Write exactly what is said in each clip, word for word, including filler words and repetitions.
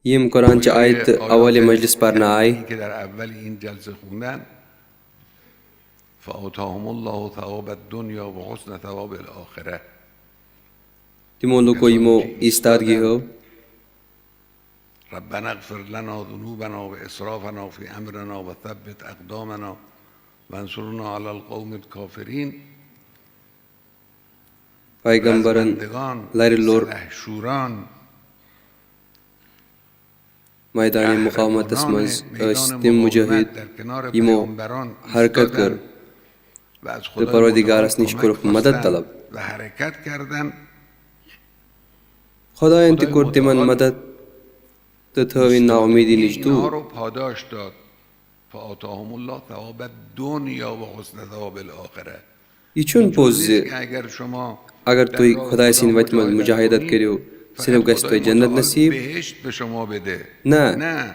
یِم قرآن چہِ آیتہٕ اولِ مجلس پرنہٕ آیہِ، که در اول این جلسه خوندن، فآتاهم الله ثواب الدنیا و حسن ثواب الاخره. تِمو لوٗکو یِمو ایستادگی ہٲو۔ ربنا اغفر لنا ذنوبنا و اسرافنا فی امرنا و ثبت اقدامنا و انصرنا علی القوم الکافرین. پیغمبرن لرِ لوٚر سلحشوران میدان مقاومتس منٛز ٲسۍ تِم مجاہد یِمو حرکت کٔر تہٕ پروردگارس نِش کوٚرُکھ مدد طلب۔ و حرکت کردن. خدایَن تہِ کوٚر تِمن مدد تہٕ تھٲوِن ناامیدی نِش دوٗر۔ پاداش داد. فآتاهم الله ثواب الدنیا و حسن ثواب الاخره. یہِ چھُنہٕ پوٚز زِ که اگر شما اگر تُہۍ خدایہِ سٕنٛدِ وتہِ منٛز مجاہدت کٔرِو، صرف گژھِ تۄہہِ جنت نصیب۔ بهشت به شما بده. نہ، نه.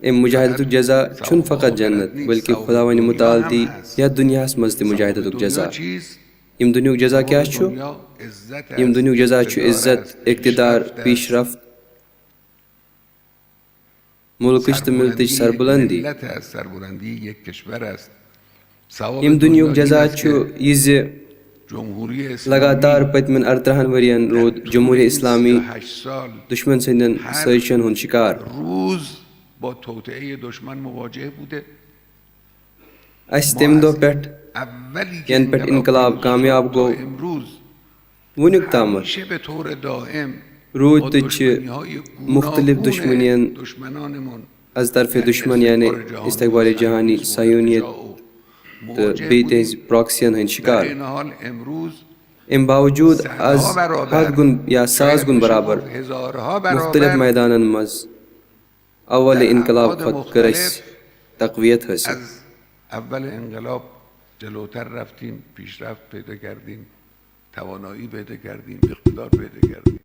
امہِ مجاہدتُک جزا چھُنہٕ فقط جنت، بلکہ خداوندِ متعال دی یتھ دُنیاہس منٛز تہِ مجاہدتُک جزا۔ چیز امہِ دُنیہُک جزا کیٛاہ چھُ؟ دنیا عزت ییٚمہِ دُنیہُک جزا چھُ عزت، اقتدار، پیشرفت، مُلکٕچ تہٕ مِلتٕچ سربلندی۔ ملت است، سربلندی یک کشور است. ثواب ییٚمہِ دُنیہُک دنیا جزا این است چھُ که یہِ زِ جمهوری اسلامی لگاتار پٔتمٮ۪ن ارترٛہن ؤرین روٗد جمہوریہ اسلامی هشت سال دُشمن سٕنٛدٮ۪ن سٲزشن ہُنٛد شکار۔ روز با توطئهٔ دشمن مواجه بوده. اسہِ تَمہِ دۄہ پٮ۪ٹھ اولی که ینہٕ پٮ۪ٹھ انقلاب کامیاب گوٚو، امروز وُنیُک تامَتھ همیشه به طور دائم روٗدۍ با تہٕ چھِ دشمنی‌های مُختلف گوناگون دشمنیَن دشمنانمون از طرفِ دشمن یعنی استکبار جہانی صہیونیت تہٕ بیٚیہِ تِہنٛزِ پراکسین ہٕنٛدۍ در شکار۔ این حال امروز امہِ باوجوٗد از ہتھ گُن یا ساس گُن برابر هزارها مُختلف برابر میدانن منٛز اول انقلاب کھۄتہٕ کٔر اسہِ تقویت حٲصِل۔ از اول انقلاب جلوتر رفتیم، پیشرفت پیدا کردیم، توانایی پیدا کردیم، اقتدار پیدا کردیم.